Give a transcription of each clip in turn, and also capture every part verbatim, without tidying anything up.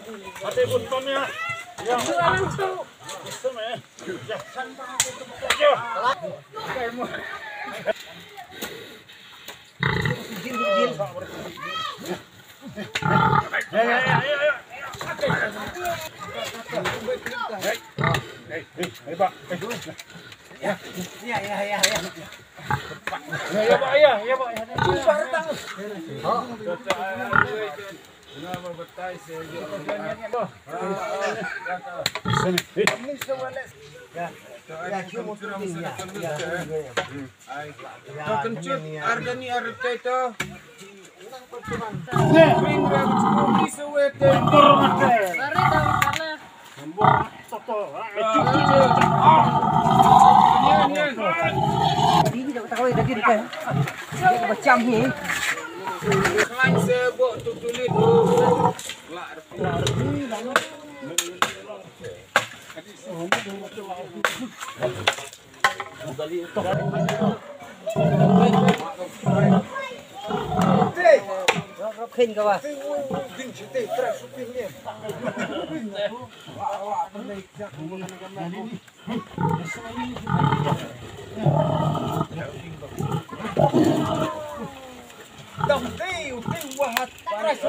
Ate bun tom ya. Ya. Tom ya. Ya. Ya, ya, ya, ya, ya. Hey, hey, hey, hey, Pak. Hey. Ya, ya, ya, ya, ya. Ya, ya, Pak, ya, ya, Pak, ya. Bubar tang. To kynjut ar jani ar tai to. Ring ring. Ini dah tak tahu tadi dia. Dia macam ni. Khlaiñ se bok tu tulit. Khin ka wa. Dang tei, u tei wa ha trai su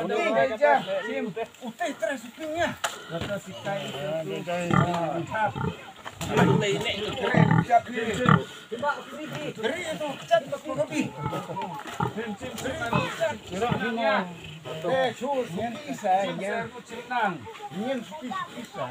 ping. U tei trai su ping ya. Kri itu chat bak ko bi. Eh, su, su ping sa, nyen. Nyen su ping, su ping sa.